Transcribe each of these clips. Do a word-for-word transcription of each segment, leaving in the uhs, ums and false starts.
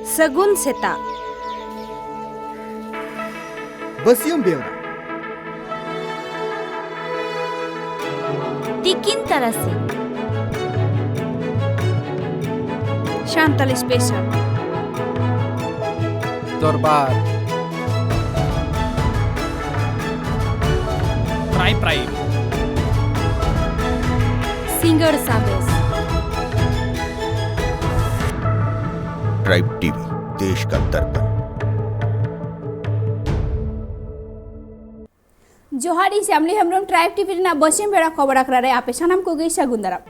ᱥᱟᱹᱜᱩᱱ ᱥᱮᱛᱟᱜ᱾ ᱵᱟᱹᱥᱭᱟᱹᱢ ᱵᱮᱣᱨᱟ᱾ ᱛᱤᱠᱤᱱ ᱛᱟᱨᱟᱥᱤᱧ᱾ ᱥᱟᱱᱛᱟᱞᱤ ᱥᱯᱮᱥᱟᱞ᱾ ᱫᱚᱨᱵᱟᱨ᱾ Prime prime. ᱥᱤᱸᱜᱟᱹᱲ ᱥᱟᱸᱫᱮᱥ᱾ ᱴᱨᱟᱭᱤᱵᱽ ᱴᱤᱵᱷᱤ, ᱫᱮᱥ ᱠᱟ ᱫᱟᱨᱯᱟᱱ᱾ ᱡᱚᱦᱟᱨ, ᱤᱧ ᱥᱟᱢᱞᱤ ᱦᱮᱢᱵᱨᱚᱢ, ᱴᱨᱟᱭᱤᱵᱽ ᱴᱤᱵᱷᱤ ᱨᱮᱱᱟᱜ ᱵᱟᱹᱥᱭᱟᱹᱢ ᱵᱮᱲᱟ ᱠᱷᱚᱵᱚᱨ ᱟᱠᱷᱲᱟ ᱨᱮ ᱟᱯᱮ ᱥᱟᱱᱟᱢ ᱠᱚᱜᱮ ᱥᱟᱹᱜᱩᱱ ᱫᱟᱨᱟᱢ᱾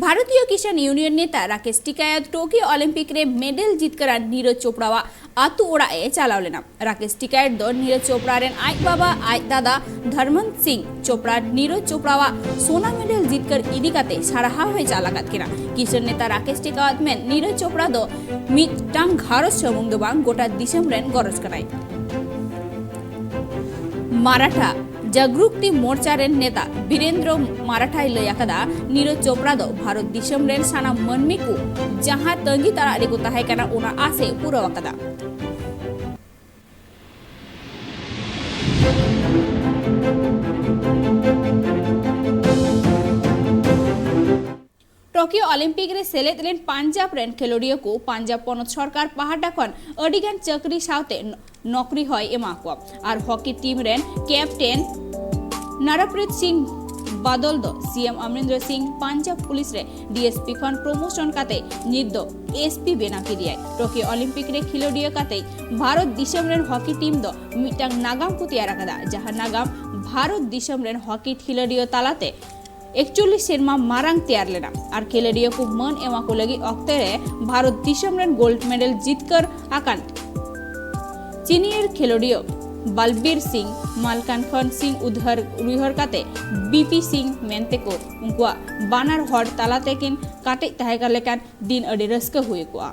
ᱵᱷᱟᱨᱚᱛᱤᱭᱚ ᱠᱤᱥᱟᱱ ᱤᱭᱩᱱᱤᱭᱚᱱ ᱱᱮᱛᱟ ᱨᱟᱠᱮᱥ ᱴᱤᱠᱟᱭᱚᱛ ᱴᱳᱠᱤᱭᱳ ᱚᱞᱤᱢᱯᱤᱠ ᱨᱮ ᱢᱮᱰᱮᱞ ᱡᱤᱛᱠᱟᱹᱨᱟᱱ ᱱᱤᱨᱚᱡᱽ ᱪᱳᱯᱲᱟᱣᱟᱜ ᱟᱹᱛᱩ ᱚᱲᱟᱜ ᱮ ᱪᱟᱞᱟᱣ ᱞᱮᱱᱟ᱾ ᱨᱟᱠᱮᱥ ᱴᱤᱠᱟᱭᱚᱛ ᱫᱚ ᱱᱤᱨᱚᱡᱽ ᱪᱳᱯᱲᱟ ᱨᱮᱱ ᱟᱡ ᱵᱟᱵᱟ, ᱟᱡ ᱫᱟᱫᱟ ᱫᱷᱚᱨᱢᱚᱱ ᱥᱤᱝ ᱪᱳᱯᱲᱟ ᱱᱤᱨᱚᱡᱽ ᱪᱳᱯᱲᱟᱣᱟᱜ ᱥᱳᱱᱟ ᱢᱮᱰᱮᱞ ᱡᱤᱛᱠᱟᱹᱨ ᱤᱫᱤ ᱠᱟᱛᱮ ᱥᱟᱨᱦᱟᱣ ᱮ ᱪᱟᱞ ᱟᱠᱟᱫ ᱠᱤᱱᱟ᱾ ᱠᱤᱥᱟᱱ ᱱᱮᱛᱟ ᱨᱟᱠᱮᱥ ᱴᱤᱠᱟᱭᱚᱛ ᱢᱮᱱ, ᱱᱤᱨᱚᱡᱽ ᱪᱳᱯᱲᱟ ᱫᱚ ᱢᱤᱫᱴᱟᱝ ᱜᱷᱟᱨᱚᱸᱡᱽ ᱥᱩᱢᱩᱝ ᱫᱚ ᱵᱟᱝ, ᱜᱚᱴᱟ ᱫᱤᱥᱚᱢ ᱨᱮᱱ ᱜᱚᱨᱚᱡᱽ ᱠᱟᱱᱟᱭ᱾ ᱢᱟᱨᱟᱴᱷᱟ ᱡᱟᱜᱽᱨᱩᱠᱛᱤ ᱢᱳᱨᱪᱟ ᱨᱮᱱ ᱱᱮᱛᱟ ᱵᱤᱨᱮᱱᱫᱨᱚ ᱢᱟᱨᱟᱴᱷᱟᱭ ᱞᱟᱹᱭ ᱟᱠᱟᱫᱟ, ᱱᱤᱨᱚᱡᱽ ᱪᱳᱯᱲᱟ ᱫᱚ ᱵᱷᱟᱨᱚᱛ ᱫᱤᱥᱚᱢ ᱨᱮᱱ ᱥᱟᱱᱟᱢ ᱢᱟᱹᱱᱢᱤ ᱠᱚ ᱡᱟᱦᱟᱸ ᱛᱟᱺᱜᱤ ᱛᱟᱲᱟᱜ ᱨᱮᱠᱚ ᱛᱟᱦᱮᱸ ᱠᱟᱱᱟ, ᱚᱱᱟ ᱟᱥ ᱮ ᱯᱩᱨᱟᱹᱣ ᱟᱠᱟᱫᱟ᱾ ᱴᱳᱠᱤᱭᱳ ᱚᱞᱤᱢᱯᱤᱠ ᱨᱮ ᱥᱮᱞᱮᱫ ᱞᱮᱱ ᱯᱟᱧᱡᱟᱵᱽ ᱨᱮᱱ ᱠᱷᱮᱞᱳᱰᱤᱭᱟᱹ ᱠᱚ ᱯᱟᱧᱡᱟᱵᱽ ᱯᱚᱱᱚᱛ ᱥᱚᱨᱠᱟᱨ ᱯᱟᱦᱴᱟ ᱠᱷᱚᱱ ᱟᱹᱰᱤᱜᱟᱱ ᱪᱟᱹᱠᱨᱤ ᱥᱟᱶᱛᱮ ᱱᱚ-, ᱱᱚᱠᱨᱤ ᱦᱚᱸᱭ ᱮᱢᱟ ᱠᱚᱣᱟ᱾ ᱟᱨ ᱦᱚᱠᱤ ᱴᱤᱢ ᱨᱮᱱ ᱠᱮᱯᱴᱮᱱ ᱱᱟᱨᱟᱯᱨᱤᱛ ᱥᱤᱝ ᱵᱟᱫᱚᱞ ᱫᱚ ᱥᱤ ᱮᱢ ᱚᱢᱨᱤᱱᱫᱨᱚ ᱥᱤᱝ ᱯᱟᱧᱡᱟᱵᱽ ᱯᱩᱞᱤᱥ ᱨᱮ ᱰᱤ ᱮᱥ ᱯᱤ ᱠᱷᱚᱱ ᱯᱨᱳᱢᱳᱥᱚᱱ ᱠᱟᱛᱮ ᱱᱤᱛ ᱫᱚ ᱮᱥ ᱯᱤ ᱵᱮᱱᱟᱣ ᱠᱮᱫᱮᱭᱟᱭ᱾ ᱴᱳᱠᱤᱭᱳ ᱚᱞᱤᱢᱯᱤᱠ ᱨᱮ ᱠᱷᱮᱞᱳᱰᱤᱭᱟᱹ ᱠᱟᱛᱮ ᱵᱷᱟᱨᱚᱛ ᱫᱤᱥᱚᱢ ᱨᱮᱱ ᱦᱚᱠᱤ ᱴᱤᱢ ᱫᱚ ᱢᱤᱫᱴᱟᱝ ᱱᱟᱜᱟᱢ ᱠᱚ ᱛᱮᱭᱟᱨ ᱟᱠᱟᱫᱟ, ᱡᱟᱦᱟᱸ ᱱᱟᱜᱟᱢ ᱵᱷᱟᱨᱚᱛ ᱫᱤᱥᱚᱢ ᱨᱮᱱ ᱦᱚᱠᱤ ᱠᱷᱮᱞᱳᱰᱤᱭᱟᱹ ᱛᱟᱞᱟᱛᱮ ᱮᱠᱪᱚᱞᱞᱤᱥ ᱥᱮᱨᱢᱟ ᱢᱟᱨᱟᱝ ᱛᱮᱭᱟᱨ ᱞᱮᱱᱟ᱾ ᱟᱨ ᱠᱷᱮᱞᱳᱰᱤᱭᱟᱹ ᱠᱚ ᱢᱟᱹᱱ ᱮᱢᱟ ᱠᱚ ᱞᱟᱹᱜᱤᱫ ᱚᱠᱛᱮ ᱨᱮ ᱵᱷᱟᱨᱚᱛ ᱫᱤᱥᱚᱢ ᱨᱮᱱ ᱜᱳᱞᱰ ᱢᱮᱰᱮᱞ ᱡᱤᱛᱠᱟᱹᱨ ᱟᱠᱟᱱ ᱥᱤᱱᱤᱭᱚᱨ ᱠᱷᱮᱞᱳᱰᱤᱭᱟᱹ ᱵᱟᱞᱵᱤᱨ ᱥᱤᱝ ᱢᱟᱞᱠᱟᱱ ᱠᱷᱚᱱ ᱥᱤᱝ ᱩᱫᱷᱟᱹᱨ ᱩᱭᱦᱟᱹᱨ ᱠᱟᱛᱮ ᱵᱤ ᱯᱤ ᱥᱤᱝ ᱢᱮᱱᱛᱮ ᱠᱚ ᱩᱱᱠᱩᱣᱟᱜ ᱵᱟᱱᱟᱨ ᱦᱚᱲ ᱛᱟᱞᱟ ᱛᱮᱠᱤᱱ ᱠᱟᱴᱮᱡ ᱛᱟᱦᱮᱸ ᱠᱟᱱ ᱞᱮᱠᱟᱱ ᱫᱤᱱ ᱟᱹᱰᱤ ᱨᱟᱹᱥᱠᱟᱹ ᱦᱩᱭ ᱠᱚᱜᱼᱟ᱾